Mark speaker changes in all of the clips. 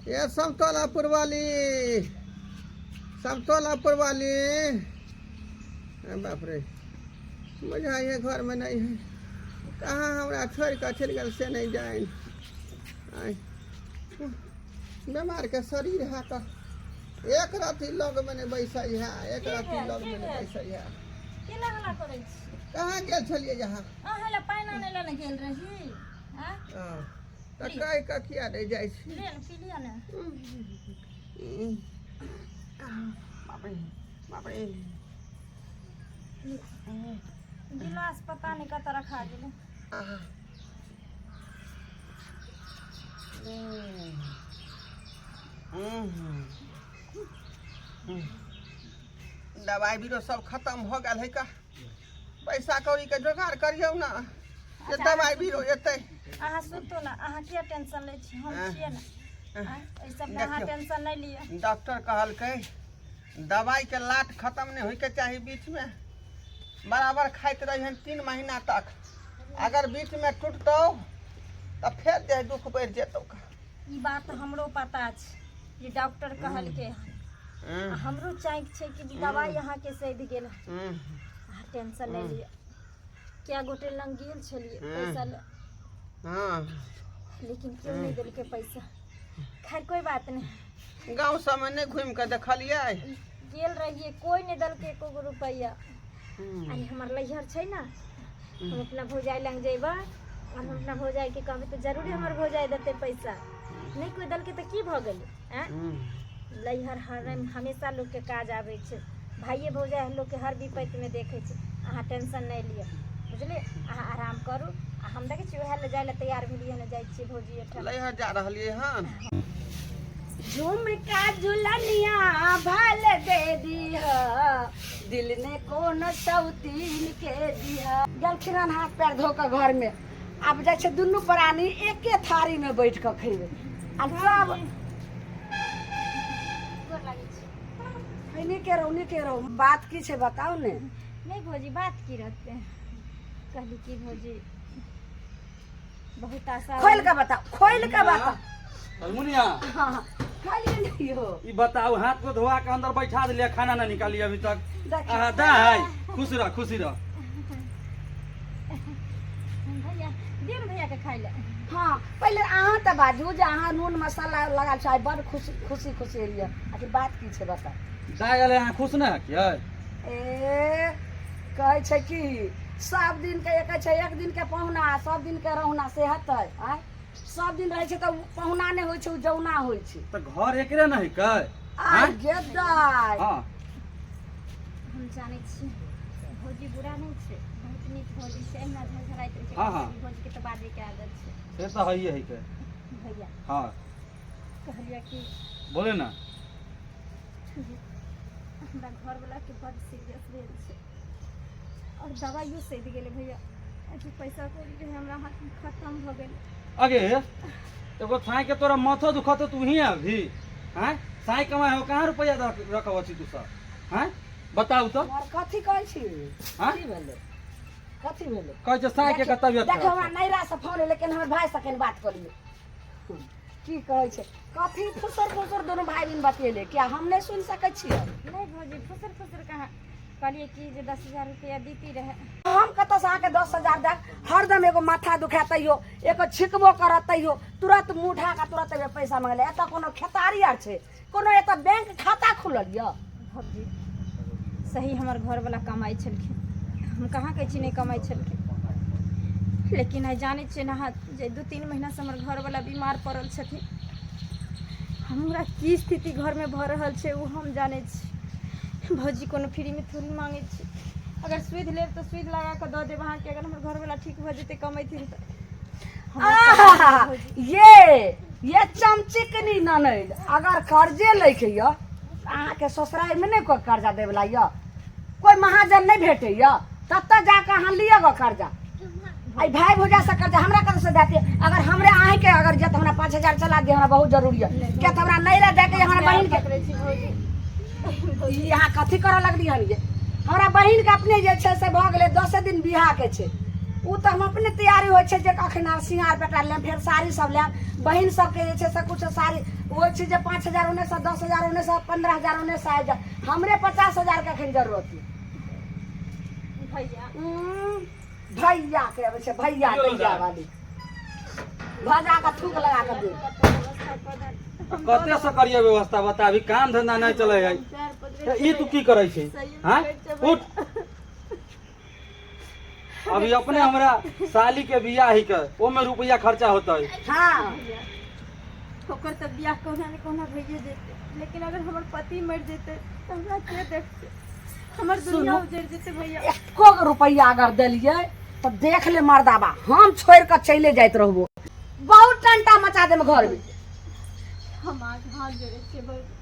Speaker 1: ये समतोलापुर वाली, समतोलापुर वाली, अरे बाप रे, बुझाइए घर में नहीं है। कहाँ हमरा छोड़ कऽ चलि गेल से नहीं जानि। आइ बीमार के शरीर है तऽ एक रति लग में नहीं बैसै है, एक
Speaker 2: की
Speaker 1: रति
Speaker 2: भेल?
Speaker 1: लग
Speaker 2: की
Speaker 1: में नहीं
Speaker 2: भेल?
Speaker 1: बैसै है।
Speaker 2: की लए हल्ला करै छी?
Speaker 1: कहाँ गेल छलियै यहाँ?
Speaker 2: अहाँ लए पानि आनै लए ने गेल रही। आँय?
Speaker 1: हँ, तऽ कहि कऽ किया नहि जाइ छी?
Speaker 2: लिअ ने, पी लिअ ने।
Speaker 1: बाप रे बाप रे।
Speaker 2: गिलास पता नहि कतऽ रखा गेलै।
Speaker 1: आहा। दवाइ बीरो सब खतम भऽ गेल है का। पैसा कौड़ीके जोगाड़ करियौ ने जे दवाइ बीरो एतै।
Speaker 2: अहाँ सुतू ने, अहाँ किया टेंशन लै छी? हम छियै ने। आँय, एहि सबमे अहाँ
Speaker 1: देखियौ।
Speaker 2: टेंशन नहि लिअ।
Speaker 1: डॉक्टर कहलकै दवाइके लाट खतम नहि होइके चाही बीचमे, बराबर खाइत रहिहन 3 महीना तक। अगर बीचमे टूटतौ तऽ फेर जे दुख बढ़ि जेतौ।
Speaker 2: ई बात हमरो पता छै जे डॉक्टर कहलकै हन। आ हमरो चाँकि छै कि जे दवाइ अहाँके सधि गेल हन। अहाँ टेंशन नहि लिअ। कए गोटे लग गेल छलियै पैसा लए, लेकिन केओ नहि देलकै पैसा। खैर, कोइ बात नहि।
Speaker 1: गाँव सबमे नहि घुमि कऽ देखलियै?
Speaker 2: गेल रहियै, कोइ नहि देलकै एको गो रुपैआ। अरे, हमर लैहर छै ने, हम अपना भौजाइ लग जेबै और हम अपना भौजाइके कहबै तऽ जरूरे हमर भौजाइ देतै पैसा। नहि कोइ देलकै तऽ की भऽ गेलै? आँय, लैहर हर हमेशा लोकके काज आबै छै। भाइये भौजाइ लोकके हर विपत्तिमे देखै छै। अहाँ टेंशन नहि लिअ, बुझलियै? अहाँ आराम करू आ हम देखै छियै उएह लए जाइ लए तैयार भेलियै हन, जाइ छियै भौजी ओहिठाम।
Speaker 1: लैहर जा रहलियै हन।
Speaker 3: झुमका झुलनिया भल दे दीह, दिल ने कोन सौतीन के दीह। गेलखिन हन हाथ पैर धो कऽ घर में, आब जाइ छै दुनू प्राणी एके थारी में बैठ कऽ खेबै आ सब।
Speaker 2: गोर लागै छी।
Speaker 3: नीके रहू, नीके रहू। बात की छै, बताउ ने।
Speaker 2: नहि भौजी, बात की रहतै? कहली कि भौजी, बहुत आशा।
Speaker 3: खोलि कऽ बताउ, खोलि कऽ बताउ।
Speaker 4: मुनिया।
Speaker 3: हाँ, खालिए नहीं हो।
Speaker 4: ई बताओ, हाथ को धोआ के अंदर बैठा दिलिया, खाना ना निकाली अभी तक।
Speaker 3: देखियौ।
Speaker 4: आहा दाई, खुश रह, खुशी रह।
Speaker 2: भैया, दियौ ने भैया के खाइ लए।
Speaker 3: हाँ, पहिले अहाँ तऽ बाजू जे अहाँ नून मसाला लगा छै, आइ बड़ खुशी खुशी खुशी एलियै। आखिर बात की छै, बताउ।
Speaker 4: दाई गेलै, अहाँ खुश नहि हकियै?
Speaker 3: ए, कहै छै कि सब दिन के एक छै, एक दिन के पहुना आ सब दिन के रहुना, से हेतै? आँय, सब दिन रहै छै तऽ उ पहुना नहि होइ छै, ओ जौना होइ छै।
Speaker 4: तऽ घर एकरे नहि हकै?
Speaker 3: आइ गे दाइ।
Speaker 4: हाँ।
Speaker 2: हम जानै छी, भौजी बुरा नहि छै, बहुत नीक भौजी छै। एहिना झंझराइत रहै छै।
Speaker 4: हाँ।
Speaker 2: भौजीके तऽ बाजैके आदत छै।
Speaker 4: से तऽ हइए हकै।
Speaker 2: भैया।
Speaker 4: हाँ।
Speaker 2: कहलियै कि
Speaker 4: बोले ना।
Speaker 2: हमरा घरवलाके बड सीरियस भेल छै और दवाइयो सधि गेलै भैया। अथी पैसा कौड़ी रहै हमरा हाथमे, खतम भऽ गेलै।
Speaker 4: अगे, एगो साई के तोरा माथो दुखत तू ही अभी हैं साई कमाए हो, कहाँ रुपया रखब छी तू सब? हैं, बताउ तऽ।
Speaker 3: और कथी कहै छी?
Speaker 4: हाँ?
Speaker 3: की भेलै? कथी भेलै?
Speaker 4: कहै छै साई के तबियत
Speaker 3: देखियौ,
Speaker 4: खराब
Speaker 3: हमरा
Speaker 4: छै।
Speaker 3: नैरा से फोन एलै, लेकिन हमर भाय से कनि बात कऽ लियौ। की कहै छै? कथी फुसर फुसर दुनू भाय बहिन बतियेले? किया हम नहि सुनि सकै छियै?
Speaker 2: नहि भौजी, फुसर फुसर कहाँ कहलियै कि जे 10,000 रुपया दीती रहै।
Speaker 3: हम कतऽसँ अहाँके 10,000 देब? हरदम एगो माथा दुखाय तैयो, एगो छिकबो करत तैयो तुरंत मुँह ढाका तुरंत एबै पैसा मंगले। एतऽ कोनो खेतारी आर छै? कोनो एतऽ बैंक खाता खुलल यऽ?
Speaker 2: भौजी, सही हमर घरवला कमाइ छलखिन, हम कहाँ कहै छी नहि कमाइ छलखिन, लेकिन आइ जानै छियै ने अहाँ जे 2-3 महीनासँ हमर घरवला बीमार पड़ल छथिन। हमरा की स्थिति घरमे भऽ रहल छै, ओ हम जानै छी। भौजी, कोनो फ्रीमे थोड़ी मांगै छी। अगर सुधि लेब तऽ सुधि लगा कऽ दऽ देब अहाँके, अगर हमर घरवला ठीक भऽ जेतै, कमेथिन तऽ हमरा
Speaker 3: आहा,
Speaker 2: भौजी।
Speaker 3: ये चमचिकनी ननैद, अगर कर्जे लैके यऽ, अहाँके ससुरारिमे नहि कोइ कर्जा दैवला यऽ? कोइ महाजन नहि भेटैए? ततऽ जाकऽ अहाँ लिअ गऽ कर्जा। आई भाई भौजा से कर्जा हमरा कतऽ से जाते? अगर हमरे अहींके अगर जे, तऽ हमरा 5,000 चला दिअ, हमरा बहुत जरूरी यऽ। किया तऽ हमरा नैहरा जाके हमरा बहिन के
Speaker 2: पकड़ै छी भौजी।
Speaker 3: ई अहाँ कथी करऽ लगली हन ये? हमरा बहिन के अपने जे छै से भऽ गेलै, 10 दिन बियाह के छै। ओ तऽ हम अपने तैयारी होइ छै जे कखन आब सिंगार पेटार लेब, फेर साड़ी सब लेब, बहिन सबके जे छै से किछु साड़ी होइ छै जे 5000 ओन्नेसँ, 10,000 ओन्नेसँ, 15,000 ओन्नेसँ आबि जायत। हमरे 50,000के एखन जरूरत यऽ।
Speaker 2: भैया।
Speaker 3: भैया के अबै छै भैया दैया वाली भजा के थूक लगा के दे।
Speaker 4: कते से करिए व्यवस्था बता, अभी काम धंधा नहीं चले है। तऽ ई तू की करै छी? हाँ, उठ। अभी अपने हमरा साली के बियाह ही के ओमे रुपया खर्चा होता है।
Speaker 3: हाँ।
Speaker 2: ओकर तऽ बियाह कहुना ने कहुना भइए जेतै, लेकिन अगर हमर पति मरि जेतै तऽ हमरा के देखतै? हमर दुनिया उजड़ जेतै भैया।
Speaker 3: एको गो रुपैआ अगर देलियै तऽ देख ले मर्दाबा, हम छोड़ि कऽ चले जाइत रहबो, बहुत टंटा मचा देम घर में।
Speaker 2: हम आज हाथ जोड़े छियै भौजी,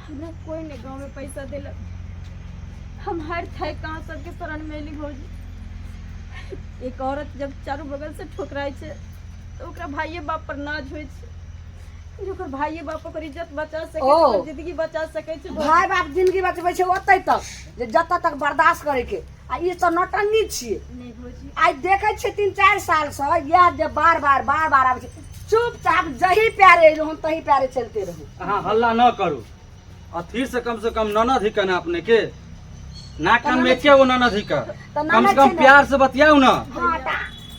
Speaker 2: हमरा कोई नहीं गाँव में पैसा देलक, हम हर थाक कहाँ सबके शरण में एली भौजी। एक औरत जब चारू बगल से ठोकराइ छै तऽ ओकरा भाइये बाप पर नाज होइ छै जे ओकर भाइये बाप ओकर इज्जत बचा सकै छै,
Speaker 3: ओ।
Speaker 2: ओकर जिंदगी बचा सकै छै भौजी।
Speaker 3: भाय बाप जिंदगी बचबै छै ओतै तक जे जतऽ तक बर्दाश्त करैके, आ ई तऽ नौटंकी छियै।
Speaker 2: नहि भौजी।
Speaker 3: आइ देखै छियै 3-4 सालसँ इएह जे बार बार बार बार आबै छै। चुपचाप जही प्यारे एलहुँ हम तही प्यारे चलते रहू।
Speaker 4: अहाँ हल्ला न करू अथी से, कम से कम ननद ही कना अपने के नाक कान में एके गो ननद ही का,
Speaker 3: तऽ
Speaker 4: कम
Speaker 3: ननद
Speaker 4: से कम
Speaker 3: छै ने।
Speaker 4: प्यार से बतियाउ ना।
Speaker 3: हाँ ता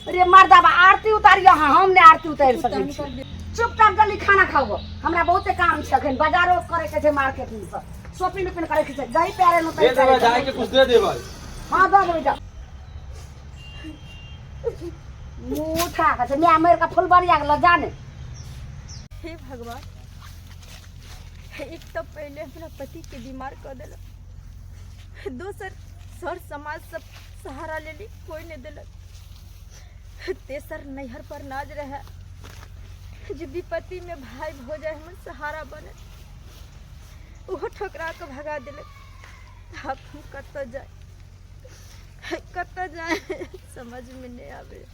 Speaker 3: रे मर्दाबा, आरती उतारियो। हाँ, हम नहि आरती उतारि सकै छी। चुपचाप जल्दी खाना खाओ, हमरा बहुते काम छै अखन, बाजारो करे के छै, मार्केट में सब शॉपिंग उपिंग करे के छै। जही प्यारे एलहुँ
Speaker 4: दे
Speaker 3: तही
Speaker 4: देबै
Speaker 3: प्यारे।
Speaker 4: जाय के कुछ दे देबै।
Speaker 3: हाँ, दऽ देबै, जा। मुँह उठा कऽ छै माय मरि कऽ फुलबरिया के लऽ जा ने।
Speaker 2: हे भगवान, एक तऽ पहिले हमरा पति के बीमार कऽ देलक, दोसर सर समाज सब सहारा लेली, कोई नहीं देलक, तेसर नैहर पर नाज रहे जे विपत्ति में भाई भौजाई हमर सहारा बने, ओहो ठोकरा के भगा देलक। आब हम कतऽ जाए, कतऽ जाए, समझ में नहीं आवे।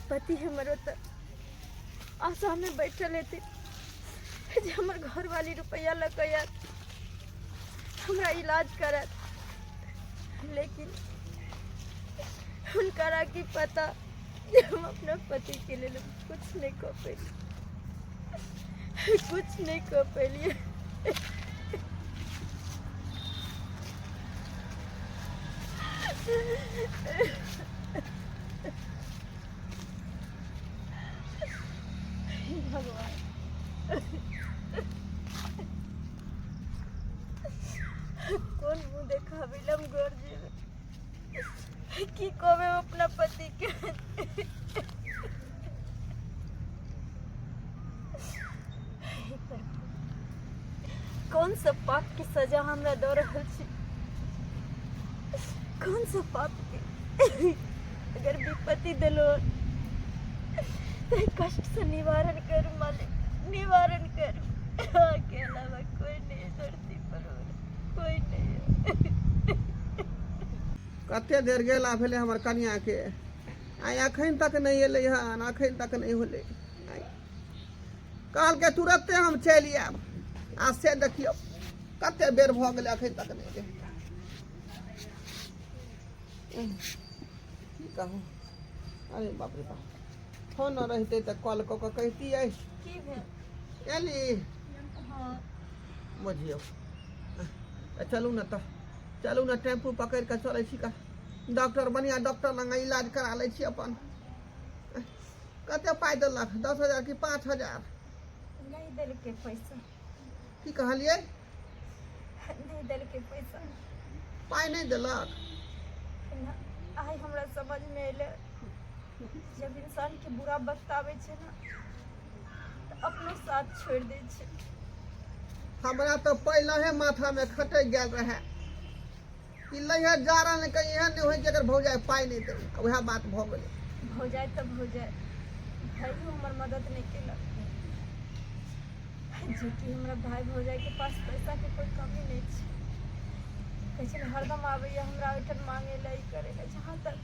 Speaker 2: पति हमर ओतऽ आशा में बैठल हेतै जे हमर घरवाली रुपैआ लऽ कऽ आयत, हमरा इलाज करत, लेकिन हुनकरा की पता जे हम अपना पतिके लेल कुछ नहि कऽ पेलियै, कुछ नहि कऽ पेलियै। हे भगवान, कोन मुँह देखाबै लए हम घर जेबै? की कहबै हम अपना पतिके? हे प्रभु, कौन सा पाप के सजा हमरा दऽ रहल छी? कौन सा पाप के अगर विपत्ति देलो तऽ कष्ट से निवारण करू मालिक, निवारण करू। अहाँके अलावा कोई नहीं है धरती पर, और कोई नहीं है।
Speaker 1: कते देर गेला भेलै हमर कनियाके, आइ अखन तक नहि एलै हन, अखन तक नहि होलै। आइ कहलकै तुरन्ते हम चलि आयब, आ से देखियौ कते बेर भऽ गेलै, अखन तक नहि एलै। की कहू, अरे बाप रे बाप, फोन रहितै तऽ कॉल कऽ कऽ कहितियै।
Speaker 2: की भेल?
Speaker 1: एली?
Speaker 2: हाँ।
Speaker 1: बुझियौ तऽ चलू ने, तऽ चलू ने, टेम्पू पकड़ि कऽ चलै छी का डॉक्टर, बढ़िआँ डॉक्टर लग इलाज करा लै छी अपन। कते पाइ देलक, 10,000 कि 5,000?
Speaker 2: नहि देलकै पैसा।
Speaker 1: की कहलियै?
Speaker 2: नहि देलकै पैसा।
Speaker 1: पाइ नहि देलक?
Speaker 2: ना, आइ हमरा समझमे एलै, जब इंसानके बुरा वक्त आबै छै ने तऽ अपनो साथ छोड़ि दै छै।
Speaker 1: हमरा तऽ पहिले माथामे खटकि गेल रहए कि लैहे जा रहल, कहीं एहन नहि होइ कि एकर भौजाइ पाइ नहि दै, आ उएह बात भऽ गेलै।
Speaker 2: भौजाइ तऽ भौजाइ, भाइयो हमर मदद नहि केलक, जेकि हमरा भाय भौजाइके पास पैसाके कोइ कमी नहि छै। कहै छै ने, हरदम आबैए हमरा ओहिठाम मांगै लए, ई करै लए, जहाँ तक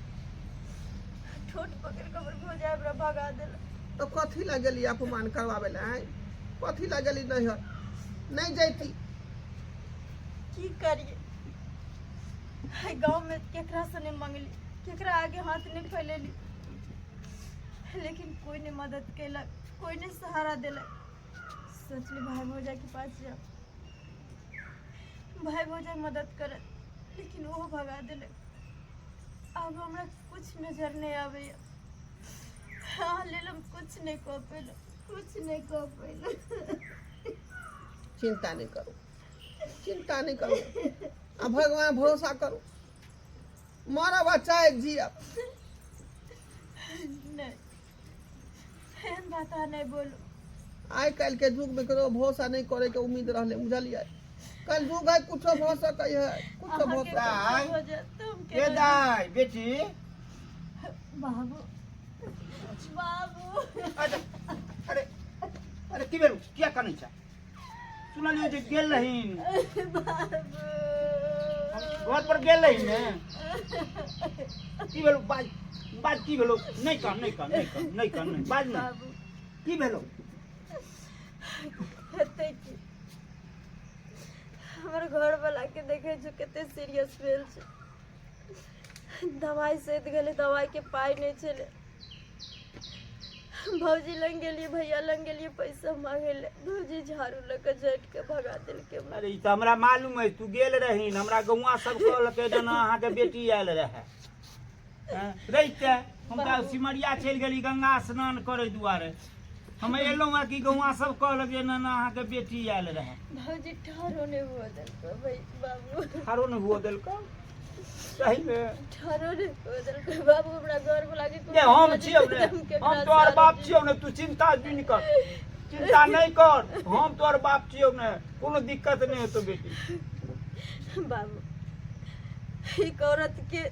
Speaker 2: ठोट पकड़ि कऽ हमर भौजाइ हमरा भगा देलक।
Speaker 1: तऽ कथी लए गेली अपमान करबाबै लए? आँय, कथी लए गेली नैहर? नहि जैती।
Speaker 2: की करियै? एहि गाँवमे केकरासँ नहि मङ्गली, केकरा आगे हाथ नहि फैलेली, लेकिन कोइ नहि मदद केलक, कोइ नहि सहारा देलक। सोचली भाय भौजाइके पास जाउ, भाय भौजाइ मदद करत, लेकिन ओहो भगा देलक। आब हमरा कुछ नजर नहि आबैए। अहाँ लेल हम कुछ नहि कऽ पेलहुँ, कुछ नहि कऽ पेलहुँ।
Speaker 1: चिंता नहीं करू, चिंता नहीं करू, आ भगवान भरोसा करू। मरब आ चाहे जियब।
Speaker 2: नहि, एहन बात अहाँ नहि बोलू।
Speaker 1: आइ काल्हि के युग में ककरो भरोसा नहीं करे के उम्मीद रहले, बुझलियै? कल युग है, कुछो भऽ सकै है, कुछो भऽ
Speaker 2: अहाँके
Speaker 1: सकै है।
Speaker 2: कुछो भऽ जायत तऽ हम
Speaker 5: के
Speaker 2: केना जीब?
Speaker 5: दाइ बेटी।
Speaker 2: बाबू, बाबू।
Speaker 5: अच्छा, अरे अरे, की भेल? किया कनै छै? सुनलियै जे गेल रहीन।
Speaker 2: बाबू।
Speaker 5: घर पर गेल रही ने? की भेलो? बाज, बाज, की भेलो? नहि कह, नहि कह, नहि कह, नहि कह, नहि बाज ने।
Speaker 2: बाबू।
Speaker 5: की भेलो?
Speaker 2: हेतै की, हमर घरवला के देखै છું कते सीरियस भेल छै। दवाइ सधि गेलै, दवाइके पाइ नहि छलै। भौजी लग गेलियै, भैया लग गेलियै पैसा मांगे ले, भौजी झाड़ू लऽ कऽ झटि कऽ भगा देलकै हमरा।
Speaker 5: अरे, ई तऽ हमरा मालूम अछि, तू गेल रहीन। हमरा गौआ सब कहलकै जेना अहाँके बेटी आयल रहए। हैं, रहिते हम तऽ सिमरिया चलि गेली गंगा स्नान करै दुआरे। हम एलहुँ हँ कि गौआ सब कहलक जे ना अहाँके बेटी आयल रहए।
Speaker 2: भौजी ठाढ़ो नहि हुअ देलकै भाई बाबू।
Speaker 5: ठाढ़ो नहि हुअ देलकै? सही मे?
Speaker 2: ठाढ़ो नहि हुअ देलकै बाबू। हमरा घर वाला के
Speaker 5: ने हम छियौ ने, हम तोहर बाप छियौ ने। तू चिंता जुनि कर, चिंता नहि कर, हम तोहर बाप छियौ ने। कोनो दिक्कत नहि हेतौ बेटी।
Speaker 2: बाबू, एक औरत के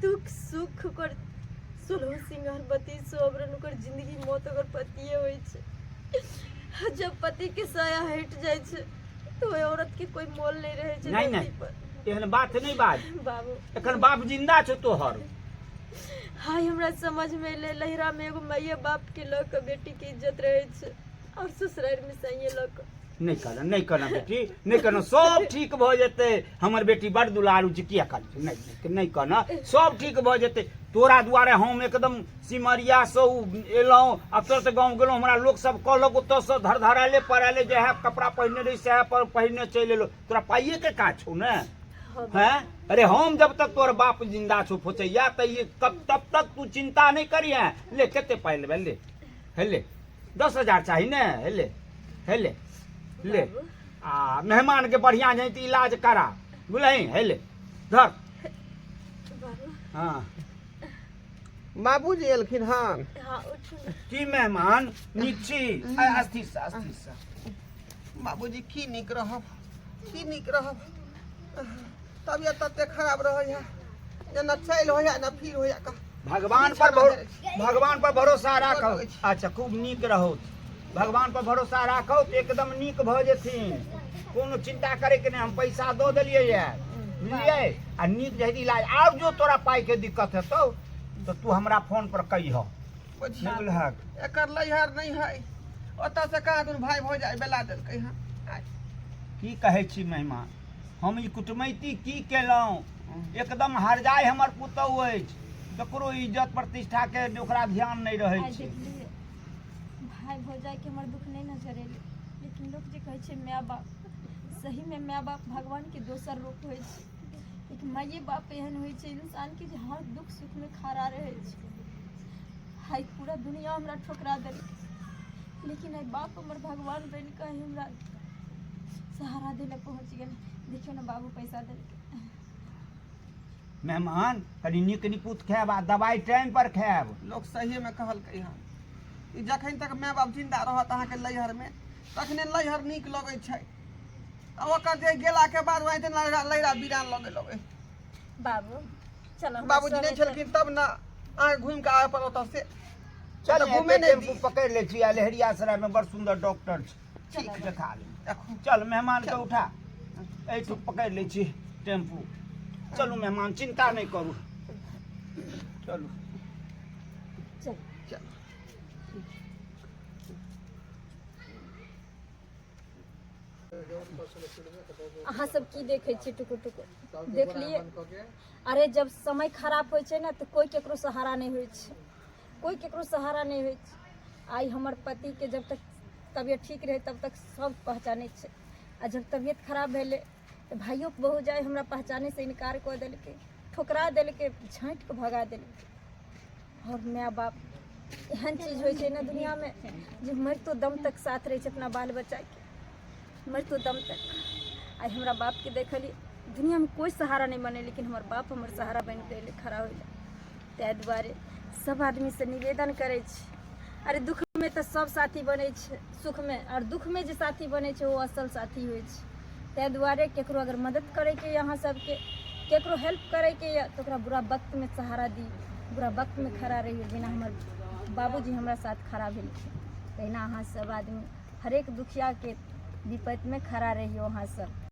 Speaker 2: दुख सुख ओकर सोलह सिंगार बत्तीस आवरण, ओकर जिंदगी मौत ओकर पतिये होइ छै। जब पति के साया हटि जाइ छै तऽ ओहि औरत के कोई मोल नहि रहै छै
Speaker 5: नहि,
Speaker 2: धरती
Speaker 5: नहि।
Speaker 2: पर।
Speaker 5: एहन बात नहि बाज।
Speaker 2: बाबू।
Speaker 5: एखन बाप जिंदा छौ तोहर।
Speaker 2: हाय, हमरा समझ में एलै, लहिरा में एगो माइये बाप के लऽ कऽ बेटी के इज्जत रहै छै और ससुरारि में सैये लऽ कऽ।
Speaker 5: नहि करना, नहि करना बेटी, नहि करना, सब ठीक भऽ जेतै। हमर बेटी बड़ दुलारू छै। किया करबै? नहि, नहि, नहि करना, सब ठीक भऽ जेतै। तोरा दुआरे हम एकदम सिमरियासँ एलहुँ आ तुरंत गाँव गेलहुँ। हमरा लोक सब कहलक ओतऽसँ धरधरायले पड़ायले, जएह कपड़ा पहिरने रही सएह पर पहिरने चलि एलहुँ। तोरा पाइएके काज छौ ने?
Speaker 2: हँ।
Speaker 5: हैं, अरे, हम जब तक तोहर बाप जिंदा छौ फोचैया तऽ ये तब तब तक तू चिंता नहि करिहे। ले, कते पाइ लेबै? ले, हे ले, 10,000 चाही ने? हे ले, हे ले, ले।
Speaker 2: बाबू।
Speaker 5: आ मेहमान के बढ़िया जैत इलाज करा, बुझलही? हे ले, धर।
Speaker 2: बाबू।
Speaker 5: हाँ।
Speaker 1: बाबूजी एलखिन हन।
Speaker 2: हाँ, उठू ने।
Speaker 5: की मेहमान, नीक छी? आ, अस्थिर से, अस्थिर से।
Speaker 1: बाबूजी, की नीक रहब, की नीक रहब। तबियत तते खराब रहै है जे न चलि होइया न फिर होइया का।
Speaker 5: भगवान पर भरोसा राखो। अच्छा, खूब नीक रहो। भगवान पर भरोसा राखो तऽ एकदम नीक भऽ जेथिन। कोनो चिंता करे के नहि। हम पैसा दऽ देलियै ये, बुझलियै? आ नीक जे इलाज। आब जो तोरा पाइ के दिक्कत हेतौ तऽ तू हमरा फोन पर कहिह।
Speaker 1: बुझियौ।
Speaker 5: नहि बुझलहक?
Speaker 1: एकर लैहर नहि है, ओतऽ से कहाँ दुन भाय भौजाइ बेला देलकै हँ आइ।
Speaker 5: की कहै छी मेहमान, हम ई कुटमैती की केलहुँ? एकदम हरजाइ हमर पुतहु अछि। ककरो इज्जत प्रतिष्ठाके ओकरा ध्यान नहि रहै
Speaker 2: आइ
Speaker 5: छै।
Speaker 2: देखलियै, भाय भौजाइके हमर दुःख नहि नजर एलै, लेकिन लोक जे कहै छै माय बाप, सहीमे माय बाप भगवानके दोसर रूप होइ छै। एक माइए बाप एहन होइ छै इंसानके जे हर दुःख सुखमे खड़ा रहै छै। आइ पूरा दुनिया हमरा ठोकरा देलकै, लेकिन आइ बाप हमर भगवान बनि कऽ आइ हमरा सहारा दै लए पहुँच गेल। देखियौ ने बाबू, पैसा देलकै।
Speaker 5: मेहमान, कनि नीक निपुत खायब आ दवाइ टाइम पर खायब।
Speaker 1: लोक सहिएमे कहलकै हन ई जखन तक माय बाप जिंदा रहत अहाँके लैहरमे तखने लैहर नीक लगै छै, आ ओकर जे गेलाके बाद वही लैहरा लैहरा बिरान लगे लगै।
Speaker 2: बाबू, चलो हमरा
Speaker 1: बाबूजी नहि
Speaker 2: संगे।
Speaker 1: छलखिन तब ने अहाँके घुमि कऽ आबय पड़ल ओतऽ से।
Speaker 5: चल,
Speaker 1: तऽ घुमे नहि
Speaker 5: टेम्पू
Speaker 1: दी।
Speaker 5: पकड़ि लै छी आ लहेरियासरायमे बड़ सुन्दर डॉक्टर छै,
Speaker 2: ठीक।
Speaker 5: देखा ले।
Speaker 1: देखू।
Speaker 5: चल, मेहमानके उठा, एहिठुम पकड़ि लै छी टेम्पू। चलू मेहमान, चिंता नहि करू, चलू।
Speaker 2: चल।
Speaker 1: चल।
Speaker 2: अहाँ सब की देखै छियै टुकुर टुकुर देखलियै? अरे जब समय खराब होइ छै ने तऽ कोइ केकरो सहारा नहि होइ छै, कोइ केकरो सहारा नहि होइ छै। आइ हमर पतिके जब तक तबियत ठीक रहै तब तक सब पहचानै छै, आ जब तबियत खराब भेलै तऽ भाइयोके भौजाइ हमरा पहचानैसँ इनकार कऽ देलकै, ठुकरा देलकै, झाँटि कऽ भगा देलकै। आओर माय बाप एहन चीज होइ छै ने दुनिआँमे जे मरितो दम तक साथ रहै छै अपना बाल बच्चाके, मरितो दम तक। आइ हमरा बापके देखलियै, दुनिआँमे कोइ सहारा नहि बनै, लेकिन हमर बाप हमर सहारा बनि कऽ अयलै, खड़ा होइले। ताहि दुआरे सब आदमीसँ निवेदन करै छी, अरे दुःखमे तऽ सब साथी बनै छै, सुखमे आओर दुःखमे जे साथी बनै छै ओ असल साथी होइ छै। ताहि दुआरे केकरो अगर मदद करैके यऽ, अहाँ सबके केकरो हेल्प करैके यऽ, तऽ ओकरा बुरा वक्तमे सहारा दी, बुरा वक्तमे खड़ा रहियौ। जेना हमर बाबूजी हमरा साथ खड़ा भेलखिन, तहिना अहाँ सब आदमी हरेक दुखियाके विपत्तिमे खड़ा रहियौ अहाँ सब।